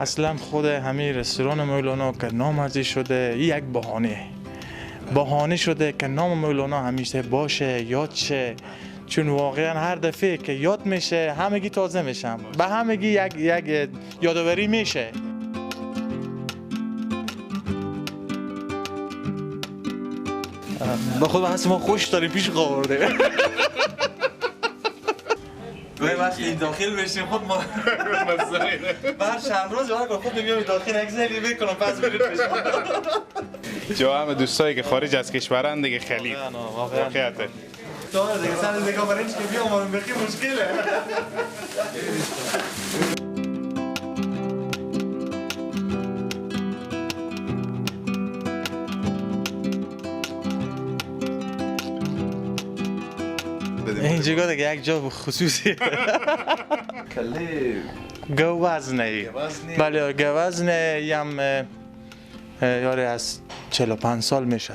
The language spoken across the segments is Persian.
اصلا خود همین رستوران مولانا که نام ازی شده یک بهانه شده که نام مولانا همیشه باشه، یاد شه، چون واقعا هر دفعه که یاد میشه همگی تازه میشم، به همگی یک یادآوری میشه. با خود هست ما خوش داریم پیش آورده. گاهی وقتی داخل بشیم خود ما بعد چند روز خود میام داخل یک زلی میکنم پس برید بشیم. جا هم دوستایی که خارج از کشورن دیگه خیلی واقعیته. تو دیگه سر دیگه برای اینکه بیام بخی مشکله. اینجا دیگه یک جا خصوصی کله گوزنه. بله گوزنه یم یاره از 45 سال میشه.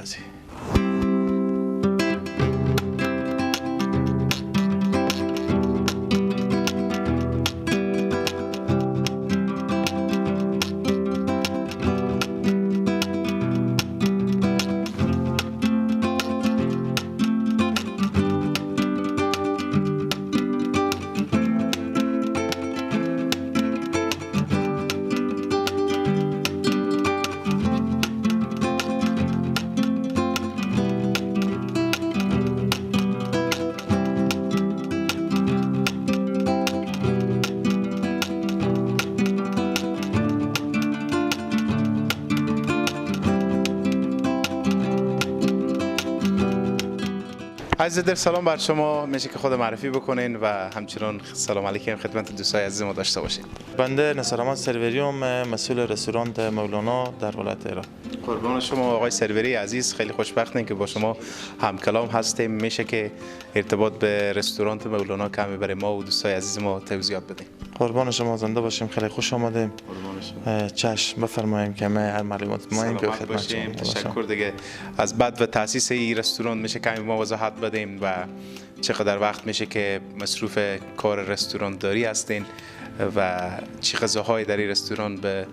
عزیز دل سلام بر شما، میشه که خود معرفی بکنین و همچنان سلام علیکم خدمت دوستای عزیز ما داشته باشین. بنده نصرالله سروریوم، مسئول رستوران مولانا در ولایت هرات. قربان شما آقای سروری عزیز، خیلی خوشبختیم که با شما همکلام هستیم. میشه که ارتباط به رستوران مولانا کمی برای ما و دوستای عزیز ما توضیحات بدین؟ قربان شما، زنده باشیم، خیلی خوش آمدیم. قربان شما. چشم بفرماییم که ما هر معلومات ما این که خدمت شما. تشکر دیگه. از بعد و تاسیس این رستوران میشه کمی ما وضاحت بدیم و چقدر وقت میشه که مصروف کار رستوران داری هستین و چه غذاهایی در این رستوران به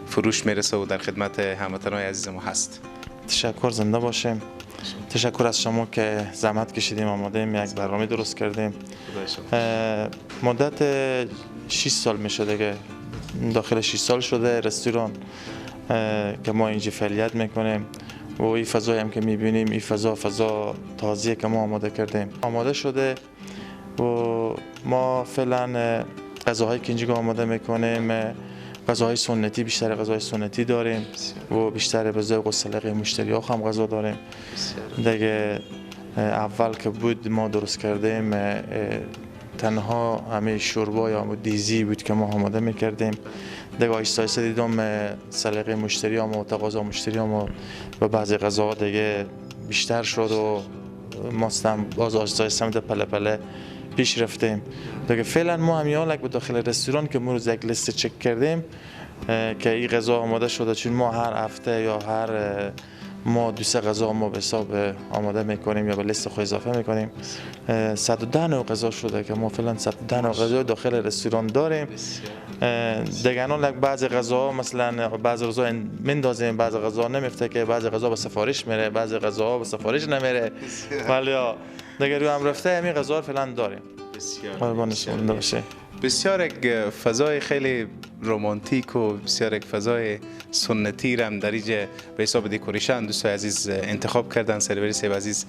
فروش میرسه و در خدمت هموطنای عزیز ما هست؟ تشکر، زنده باشیم. تشکر از شما که زحمت کشیدیم، آمادیم، یک برنامه درست کردیم. مدت 6 سال میشه دیگه، داخل 6 سال شده رستوران که ما اینجا فعالیت میکنیم و این فضایی هم که میبینیم این فضا تازیه که ما آماده کردیم، آماده شده و ما فعلا غذاهایی که اینجا آماده میکنیم غذاهای سنتی، بیشتر غذاهای سنتی داریم و بیشتر به ذوق و سلیقه مشتری ها هم غذا داریم. دیگه اول که بود ما درست کردیم تنها همه شوربا یا دیزی بود که ما آماده میکردیم. دیگه آهسته آهسته دیدم سلیقه مشتری ها و تقاضا مشتری ها و بعضی غذاها دیگه بیشتر شد و ما باز آهسته آهسته پله پله پیش رفتیم. دیگه فعلا ما همیان به داخل رستوران که امروز یک لیست چک کردیم که این غذا آماده شده، چون ما هر هفته یا هر ما دو سه غذا ما به حساب آماده میکنیم یا به لیست خود اضافه میکنیم. 110 نوع غذا شده که ما فعلا 110 نوع غذا داخل رستوران داریم. دیگه الان بعضی غذاها مثلا بعضی غذا میندازیم، بعضی غذا نمیفته که بعضی غذا به سفارش میره، بعضی غذاها به سفارش نمیره، ولی دیگه رو هم رفته همین غذا فعلا داریم. بسیار بسیار یک فضای خیلی رمانتیک و بسیار یک فضای سنتی رم در اینجا به حساب decoration دوستای عزیز انتخاب کردن، سروری صاحب عزیز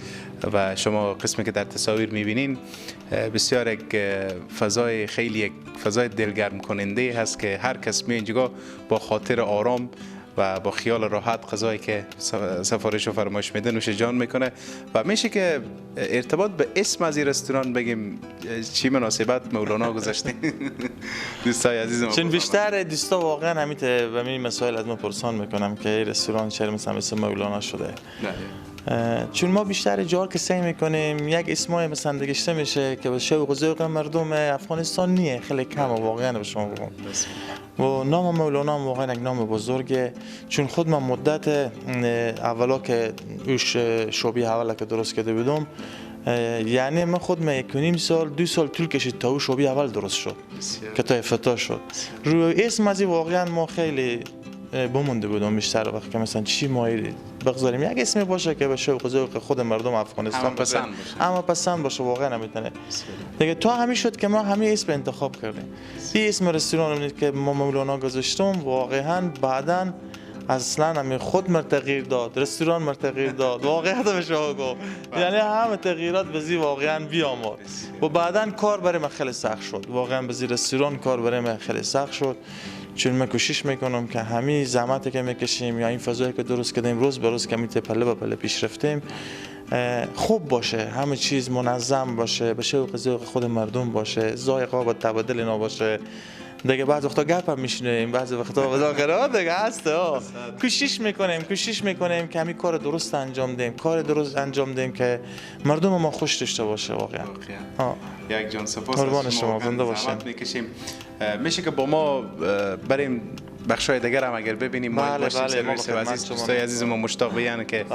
و شما قسمی که در تصاویر میبینین بسیار یک فضای خیلی یک فضای دلگرم کننده هست که هر کس می اینجا با خاطر آرام و با خیال راحت غذایی که سفارش و فرمایش میده نوش جان میکنه. و میشه که ارتباط به اسم از این رستوران بگیم چی مناسبت مولانا گذاشتیم؟ دوستای عزیز ما، چون بیشتر دوستا واقعا همین به این مسائل از ما پرسان میکنم که این رستوران چرا مثلا اسم مولانا شده. چون ما بیشتر جا که سعی میکنیم یک اسمای مثلا دیگه میشه که به شوق و ذوق مردم افغانستان نیه، خیلی کم واقعا به شما بگم. و نام مولانا واقعا یک نام بزرگه، چون خود من مدت اولا که اوش شعبه اولا که درست کرده بودم یعنی من خود من 1.5 سال 2 سال طول کشید تا او شعبه اول درست شد که تا افتتاح شد. روی اسم از واقعا ما خیلی بمونده بودم بیشتر وقت که مثلا چی ما بگذاریم یک اسمی باشه که به شوق و ذوق خود مردم افغانستان باشه، اما پسند باشه واقعا نمیتونه دیگه. تا همین شد که ما همین اسم انتخاب کردیم. این اسم رستوران که ما مولانا گذاشتم واقعا بعداً اصلا همین خود مر تغییر داد، رستوران مر تغییر داد، واقعا به شما گفت یعنی همه تغییرات بزی واقعا بیامد و بعدا کار برای من خیلی سخت شد. واقعا بزی رستوران کار برای من خیلی سخت شد، چون من کوشش میکنم که همین زحمتی که میکشیم یا این فضایی که درست کردیم روز به روز که پله به پله پیش رفتیم خوب باشه، همه چیز منظم باشه، به شوق ذوق خود مردم باشه، ذائقه با تبادل اینا باشه دیگه. بعض وقتا گپ هم میشنویم، بعضی وقتا مذاکرات دیگه هست. کوشش میکنیم که همین کار درست انجام دیم، کار درست انجام دیم که مردم ما خوش داشته باشه واقعا. یک جان سپاس از شما، زنده باشین. میکشیم میشه که با ما بریم بخشای دیگر هم اگر ببینیم. ما باشیم سرویس عزیز، دوستای عزیز ما مشتاق بیان که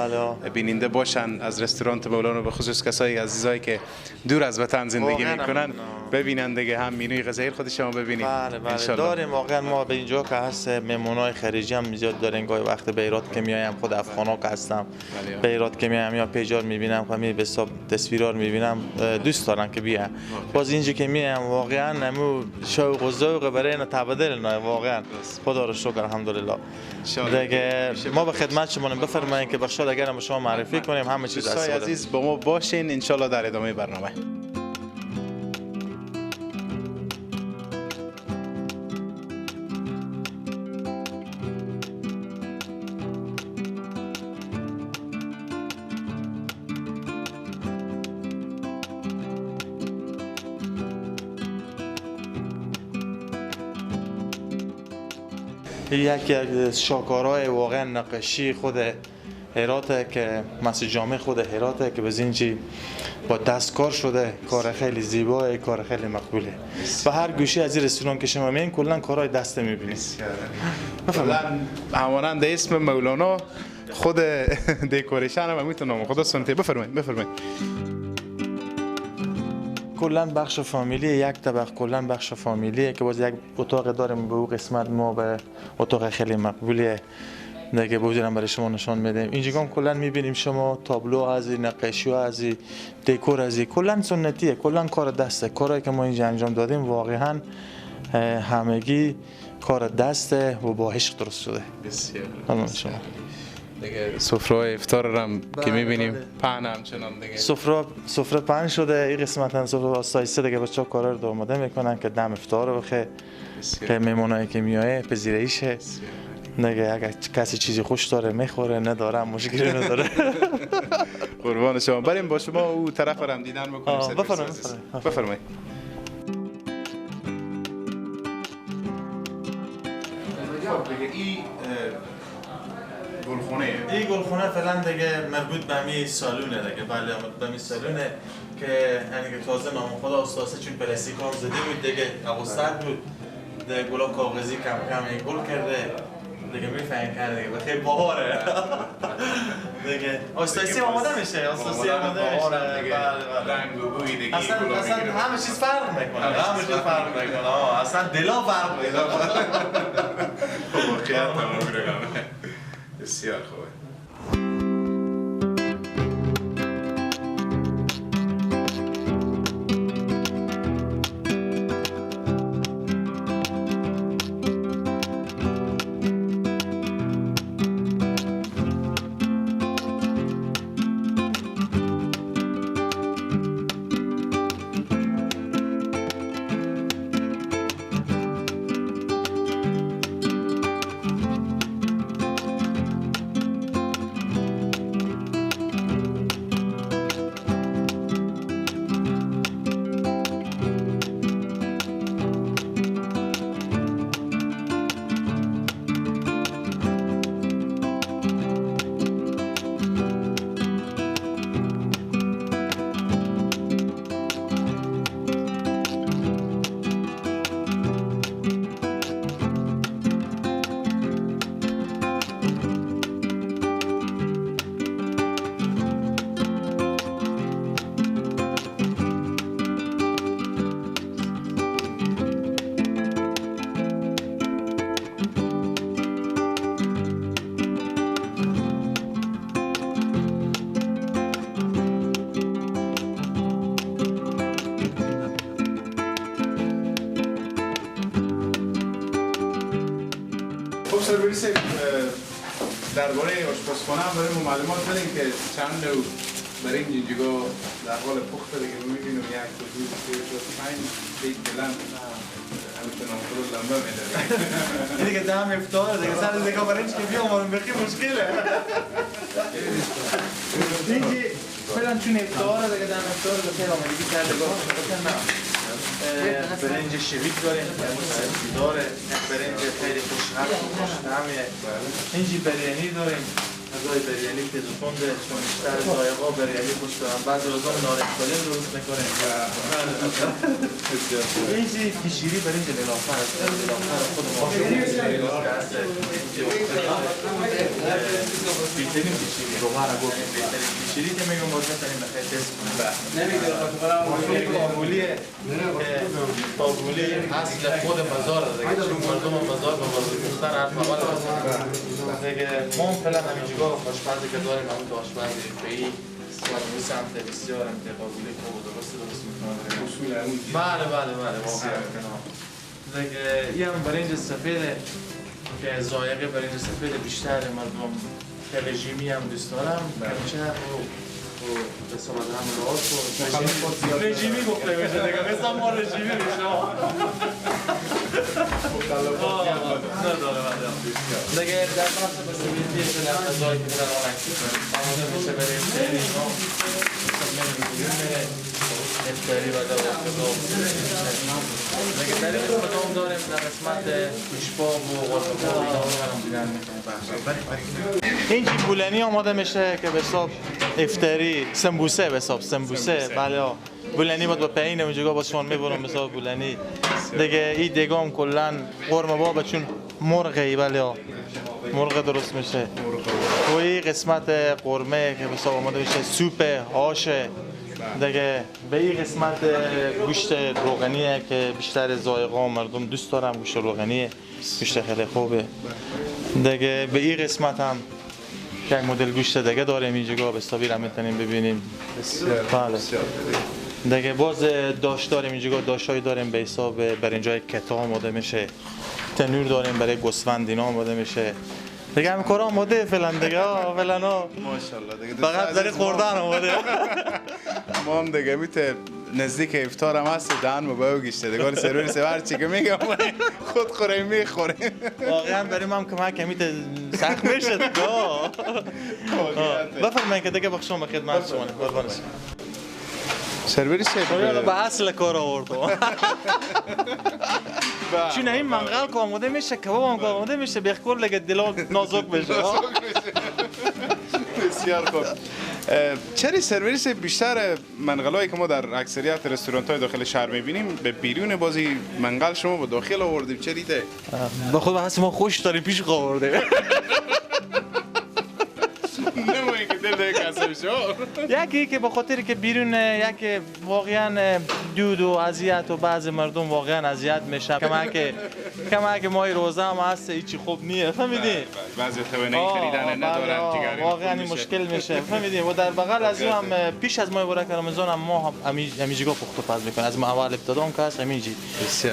بیننده باشن از رستوران مولانا، به خصوص کسایی عزیزایی که دور از وطن زندگی میکنن ببینن دیگه، هم مینوی غذایی خود شما ببینیم. بله بله داریم واقعا. ما به اینجا که هست مهمونای خارجی هم زیاد داریم، گاهی وقت به ایراد که میایم خود افغانا که هستم به ایراد که میایم یا پیجار میبینم، همین به حساب تصویرا میبینم دوست دارن که بیان. باز اینجا که میایم واقعا همو شوق و ذوق برای اینا تبادل نه واقعا. خدا رو شکر الحمدلله. دیگه ما به خدمت شما بفرمایید که بخشا دیگر هم شما معرفی کنیم همه چیز. دوستای عزیز با ما باشین ان شاء الله در ادامه برنامه. یکی از شاکارهای واقعا نقاشی خود هراته که مسجد جامع خود هراته که بزینجی با دستکار شده، کار خیلی زیباه، کار خیلی مقبوله. و هر گوشه از این رستوران که شما میین کلا کارهای دست میبینید. کلا همانند اسم مولانا خود decoration هم میتونم خدا سنتی. بفرمایید بفرمایید. کلا بخش فامیلی یک طبق، کلا بخش فامیلیه که باز یک اتاق داریم به او قسمت ما به اتاق خیلی مقبولیه دیگه بودم برای شما نشان میدیم. اینجا هم کلا میبینیم شما تابلو از نقاشی از دکور از کلا سنتیه، کلا کار دسته. کارهایی که ما اینجا انجام دادیم واقعا همگی کار دسته و با عشق درست شده. بسیار شما دیگه سفره افطار رو هم که می‌بینیم پهن همچنان دیگه سفره پهن شده. این قسمت هم سفره آسایسته دیگه، بچه‌ها کارا رو آماده میکنن که دم افطار بخه که مهمونایی که میایه پذیراییشه دیگه. اگر کسی چیزی خوش داره میخوره، نداره مشکلی نداره. قربان شما. بریم با شما او طرف رو هم دیدن بکنیم. بفرمایید بفرمایید. دیگه گلخونه، این گلخونه فعلا دیگه مربوط به می سالونه دیگه. بله مربوط به می سالونه که یعنی که تازه نام خدا استاسه چون پلاستیک هم زده بود دیگه، اوسط بود دیگه، گلا کاغذی کم کم گل کرده دیگه، میفهم کرده دیگه بخیر بهاره دیگه. آستاسی آماده میشه، آستاسی آماده میشه. بله رنگ و بوی دیگه اصلا همه چیز فرق میکنه، همه چیز فرق میکنه، اصلا دلا فرق میکنه. واقعا تمام رقمه. بسیار خوبه. خب سروری صاحب، درباره آشپزخانه هم برای ما معلومات بدین که چند نوع برنج اینجا در حال پخت دیگه می‌بینیم. 1 2 3 4 5 دیگ بلند همینطور نامخلوط لنبه میده. دیگه دم افطار دیگه سر دیگه برنج که بیام بخی مشکله. اینجا فعلا چون افطار دیگه دم افطار بخیر آمادگی کرده. برنج شوید داریم، داره برنج خیلی خوشرنگ و خوش‌طعمیه. اینجا بریانی داریم، غذای بریانی تیز و تنده، چون بیشتر ذائقه‌ها بریانی خوش دارن. بعضی روزا نارنج سالم درست می‌کنیم. اینجا کشیری برنج نیلوفر است، نیلوفر خود ما بهترین کشیری، روغن گفت بهترین کشیری که میگم باز می‌تونیم بخیر تست کنیم. قابولیه، قابولی اصل خود مزار دیگه، چون مردم مزار به بازار گفتن حرف اول دیگه. ما فعلا همینجا آشپزی که داریم، همون تو آشپز حرفه‌ای سوال سمت بسیار قابولی خوب و درست می‌کنه. بله بله بله واقعا دیگه. این هم برنج سفید که ذائقه برنج سفید بیشتر مردم که رژیمی هم دوست دارم، همیشه و به صحبت هم راست و رژیمی گفته میشه دیگه، مثلا ما رژیمی میشه. نداره دیگه در بحث بسیاری در غذایی که در آماده میشه برای افطاری اینا افطاری و در دیگه در این قسمت هم داریم، در قسمت گوشت‌پاک و قرمه‌پاک اینا هم دیدن میکنیم. اینجا بولانی آماده میشه که به حساب افطاری سمبوسه، به حساب سمبوسه. بله بولانی باید با پایین اونجا با شما میبرم به حساب بولانی دیگه. این دیگه هم کلا قرمه باب چون مرغه، بله مرغ درست میشه. و این قسمت قرمه که به حساب آماده میشه، سوپ آش دیگه. به این قسمت گوشت روغنیه که بیشتر ذائقه مردم دوست دارم، گوشت روغنیه، گوشت خیلی خوبه دیگه. به این قسمت هم یک مدل گوشت دیگه داریم اینجا، به حسابی را میتونیم ببینیم. بله دیگه باز داش داریم اینجا، داشایی داریم به حساب برنجای کتا آماده میشه، تنور داریم برای گوسفند اینا آماده میشه دیگه. هم کار آماده فعلا دیگه، فعلا ماشاءالله دیگه فقط برای خوردن آماده. ما هم دیگه میته نزدیک افطار هم هست، دهن ما باید گشته دیگه. سرور سوار چی که میگم خود خوریم میخوریم. واقعا برای ما هم کمک میته سخت میشه دیگه. بفرمایید که دیگه بخشم به خدمت شما. قربان شما. سروری صاحب به اصل کار آوردم. چون این منقل که آماده میشه، کباب هم که آماده میشه، بخکل لگه دلا نازک بشه. بسیار خوب. چرا سروری صاحب بیشتر منقلایی که ما در اکثریت رستوران های داخل شهر میبینیم به بیرون بازی منقل شما به داخل آوردیم، چرا ایده؟ با خود هست ما خوش داریم پیش آورده. یکی که به خاطر که بیرون یکی واقعا دود و اذیت و بعضی مردم واقعا اذیت میشن، کما که ماه روزه هم هست، هیچی خوب نیه، فهمیدی؟ بعضی توانایی خریدن ندارن، واقعا این مشکل میشه، فهمیدی؟ و در بغل از هم پیش از ماه مبارک رمضان هم ما همیجگاه پخت و پز میکنیم، از ما اول ابتدا هم که هست همیجی،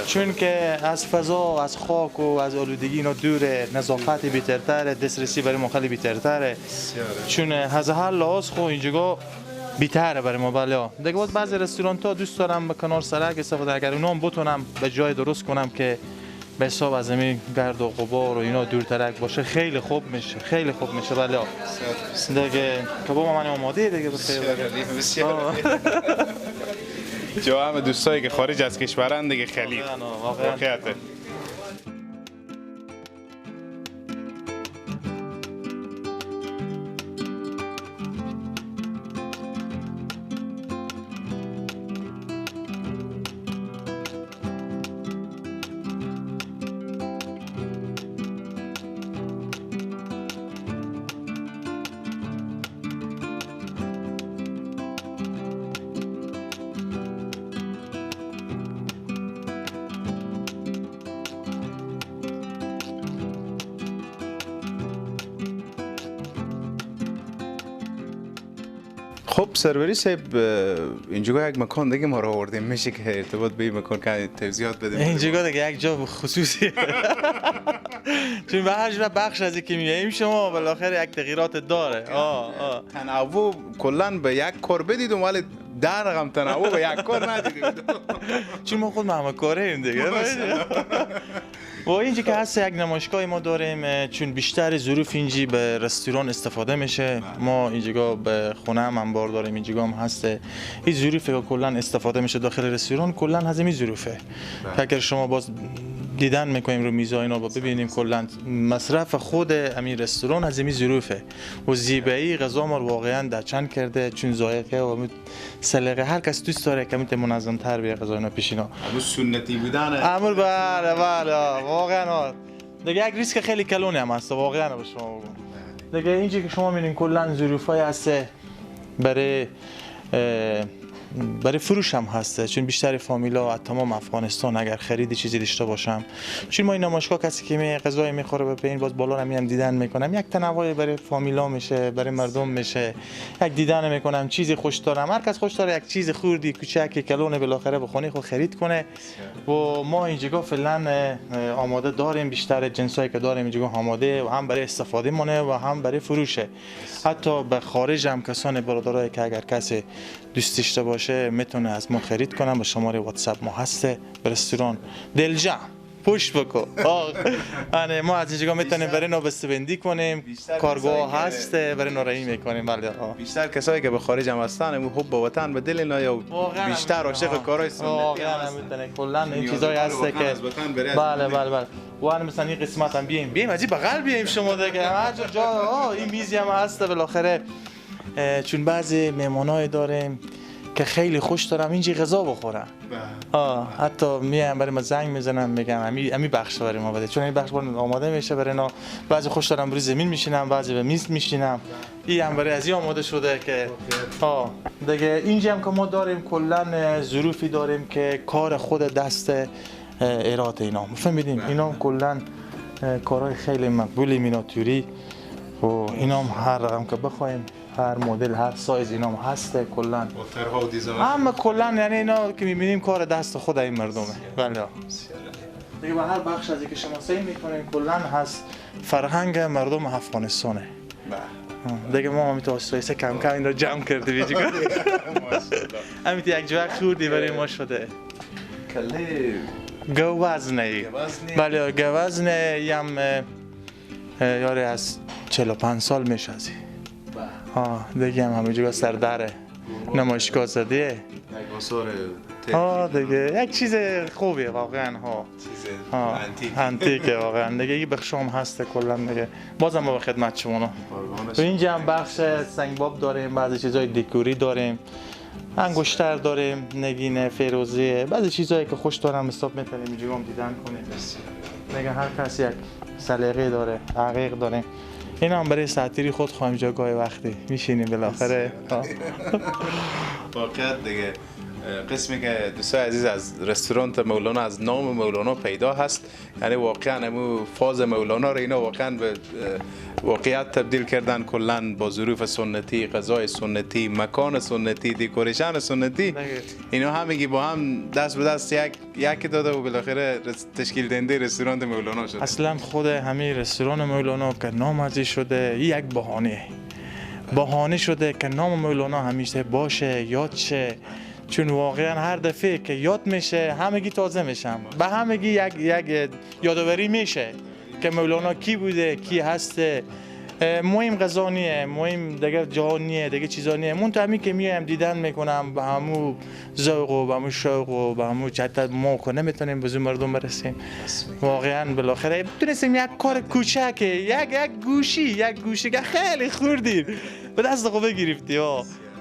چون که از فضا، از خاک و از آلودگی اینا دوره، نظافت بهترتره، دسترسی برای ما خیلی بهترتره، چون از هر لحاظ خو اینجا بی‌تره برای ما. بله دیگه باز بعضی رستوران ها دوست دارم به کنار سرک استفاده، اگر اونا هم بتونم به جای درست کنم که به حساب از این گرد و غبار و اینا دورترک باشه خیلی خوب میشه، خیلی خوب میشه. بله دیگه کباب من آماده دیگه. بسیار جا هم دوستایی که خارج از کشورن دیگه خیلی واقعیت. خب سروری صاحب، اینجا یک مکان دیگه ما رو آوردیم، میشه که ارتباط به این مکان که توضیحات بدیم؟ اینجا دیگه یک جا خصوصی. چون به هر بخش از اینکه میاییم شما بالاخره یک تغییرات داره. تنوع کلا به یک کار بدیدم ولی در رقم تنوع به یک کار ندیدیم. چون ما خود همه کاریم دیگه. و اینجا که هست یک نمایشگاه ما داریم، چون بیشتر ظروف اینجی به رستوران استفاده میشه. ما اینجا به خونه هم انبار داریم، اینجا هم هست. این ظروف که کلا استفاده میشه داخل رستوران کلا از این ظروفه. اگر شما باز دیدن میکنیم رو میزا اینا با ببینیم کلا مصرف خود همین رستوران از این ظروفه و زیبایی غذا ما واقعا در چند کرده، چون ذائقه و سلیقه هر کس دوست داره که میته منظم تر بیه غذا اینا پیش اینا. امو سنتی بودن امو بله بله واقعا دیگه یک ریسک خیلی کلونی هم هست واقعا به شما بگم. دیگه اینجا که شما میبینین کلا ظروفای هست برای فروش هم هسته، چون بیشتر فامیلا از تمام افغانستان اگر خرید چیزی داشته باشم، چون ما این نمایشگاه کسی که می غذای میخوره به این باز بالا هم دیدن میکنم، یک تنوع برای فامیلا میشه، برای مردم میشه، یک دیدن میکنم، چیزی خوش دارم، هر کس خوش داره یک چیز خوردی کوچک کلون بالاخره به خونه خود خرید کنه. و ما اینجا فعلا آماده داریم، بیشتر جنسایی که داریم اینجا آماده و هم برای استفاده مونه و هم برای فروشه. حتی به خارج هم کسان برادرای که اگر کسی دوست داشته باشه میتونه از ما خرید کنم، با شماره واتساپ ما هسته به رستوران دلجم پشت بکن. آره ما از اینجا میتونیم برای اینا بسته‌بندی کنیم، کارگاه هسته برای اینا رایی میکنیم. بله بیشتر کسایی که به خارج هم هستن امو حب وطن به دل اینا یا بیشتر عاشق کارهای سنتی واقعا میتونه کلا این چیزایی هسته که بله بله بله. و مثلا این قسمت هم بیایم از این بغل بیایم شما دیگه هر جا این میزی هم هسته بالاخره، چون بعضی مهمانای داریم که خیلی خوش دارم اینجا غذا بخورم. حتی میام برای ما زنگ میزنم میگم امی بخش برای ما بده، چون این بخش آماده میشه برای اینا. بعضی خوش دارم روی زمین میشینم، بعضی به میز میشینم. این هم برای از این آماده شده که دیگه اینجا هم که ما داریم کلا ظروفی داریم که کار خود دست ایرات اینا فهمیدیم. اینا کلا کارهای خیلی مقبولی میناتوری و اینا هم هر رقم که بخوایم هر مدل هر سایز اینا هم هسته کلا. اما کلا یعنی اینا که می‌بینیم کار دست خود این مردمه. بله دیگه به هر بخش از اینکه شما سعی می‌کنین کلا هست فرهنگ مردم افغانستانه. دیگه ما هم تو سایز کم کم این رو جمع کردیم دیگه. همین یک جوک خوردی برای ما شده. کله گوزنه. بله گوزنه یم یاره از 45 سال میشه از دیگه هم همینجا سردره نمایشگاه زده. دیگه یک چیز خوبیه واقعا. ها چیز انتیکه واقعا دیگه. این بخشام هست کلا دیگه. بازم ما به خدمت شما. اینجا هم بخش سنگباب داریم، بعضی چیزای دکوری داریم، انگشتر داریم، نگینه فیروزه، بعضی چیزایی که خوش دارم حساب میتونیم اینجا هم دیدن کنیم. دیگه هر کس یک سلیقه داره، عقیق داره. این هم برای ساعتیری خود خواهیم جا گاهی وقتی میشینیم بالاخره. واقعا دیگه قسمی که دوستای عزیز از رستوران مولانا از نام مولانا پیدا هست، یعنی واقعا امو فاز مولانا رو اینا واقعا به واقعیت تبدیل کردن، کلا با ظروف سنتی، غذای سنتی، مکان سنتی، decoration سنتی، اینا همگی با هم دست به دست یک داده و بالاخره تشکیل دهنده رستوران مولانا شده. اصلا خود همین رستوران مولانا که نام ازی شده یک بهانه شده که نام مولانا همیشه باشه، یاد شه، چون واقعا هر دفعه که یاد میشه همگی تازه میشم، به همگی یک یادآوری میشه که مولانا کی بوده، کی هسته. مهم غذا نیه، مهم دیگه جا نیه، دیگه چیزا نیه. من تو همین که میایم دیدن میکنم به همو ذوق و به همو شوق و به همو چت ما که نمیتونیم به مردم برسیم. واقعا بالاخره تونستیم یک کار کوچک، یک گوشی که خیلی خوردیم به دست خود بگیریم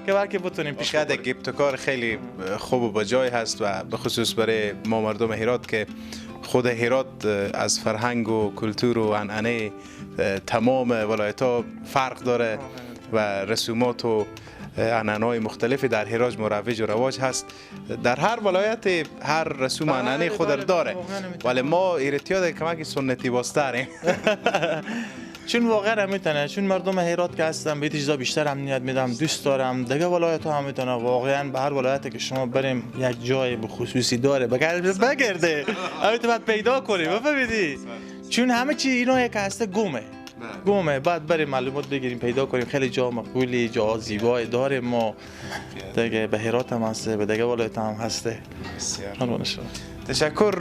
که بلکه بتونیم پیش ببریم. یک ابتکار خیلی خوب و با جای هست و به خصوص برای ما مردم هرات که خود هرات از فرهنگ و کلتور و عنعنه تمام ولایت ها فرق داره و رسومات و عنعنه‌های مختلفی در هرات مروج و رواج هست. در هر ولایت هر رسوم عنعنه خود داره، ولی ما هراتی‌ها کمک سنتی بازتریم. چون واقعا میتونه، چون مردم هرات که هستن به چیزا بیشتر امنیت میدم، دوست دارم. دیگه ولایت ها هم میتونه، واقعا به هر ولایتی که شما بریم یک جای به خصوصی داره، بگرده همین تو باید پیدا کنی بفهمیدی. چون همه چی اینا یک هسته گمه گمه. بعد بریم معلومات بگیریم پیدا کنیم. خیلی جا مقبولی، جا زیبای داریم ما دیگه. به هرات هم هسته، به دیگه ولایت هم هسته. بسیار تشکر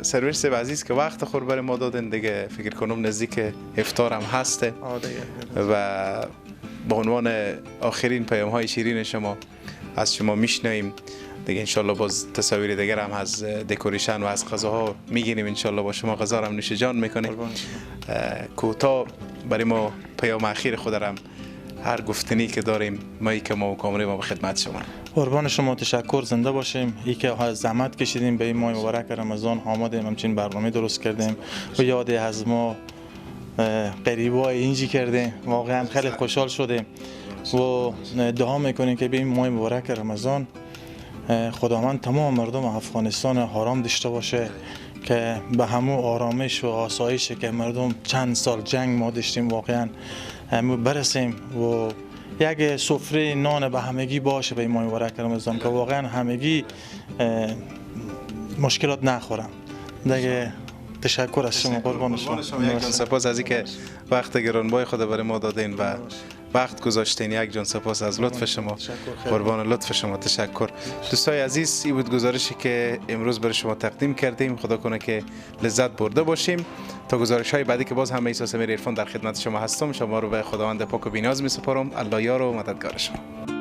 سرور صاحب عزیز که وقت خور برای ما دادن. دیگه فکر کنم نزدیک افطار هم هسته و به عنوان آخرین پیام های شیرین شما از شما میشنویم دیگه. انشالله باز تصاویر دیگر هم از دکوریشن و از غذاها میگیریم. انشالله با شما غذا هم نوش جان میکنیم. کوتاه برای ما پیام اخیر خود هم هر گفتنی که داریم مایی که ما و کامره ما به خدمت شما. قربان شما، تشکر، زنده باشیم. ای که زحمت کشیدیم به این ماه مبارک رمضان آمدیم همچین برنامه درست کردیم و یاد از ما قریبای اینجی کردیم. واقعا خیلی خوشحال شدیم و دعا میکنیم که به این ماه مبارک رمضان خداوند تمام مردم افغانستان آرام داشته باشه که به همو آرامش و آسایش که مردم چند سال جنگ ما داشتیم واقعا برسیم و یک سفره نان به همگی باشه به این ماه مبارک رمضان که واقعا همگی مشکلات نخورن دیگه. تشکر از شما، قربان شما. یک جان سپاس از اینکه وقت گرانبهای خود برای ما دادین و وقت گذاشتین. یک جان سپاس از لطف شما، قربان لطف شما، تشکر. دوستای عزیز، این بود گزارشی که امروز برای شما تقدیم کردیم. خدا کنه که لذت برده باشیم. تا گزارش های بعدی که باز هم عیسی سمیر عرفان در خدمت شما هستم، شما رو به خداوند پاک و بی‌نیاز می‌سپارم. الله یار و مددگار شما.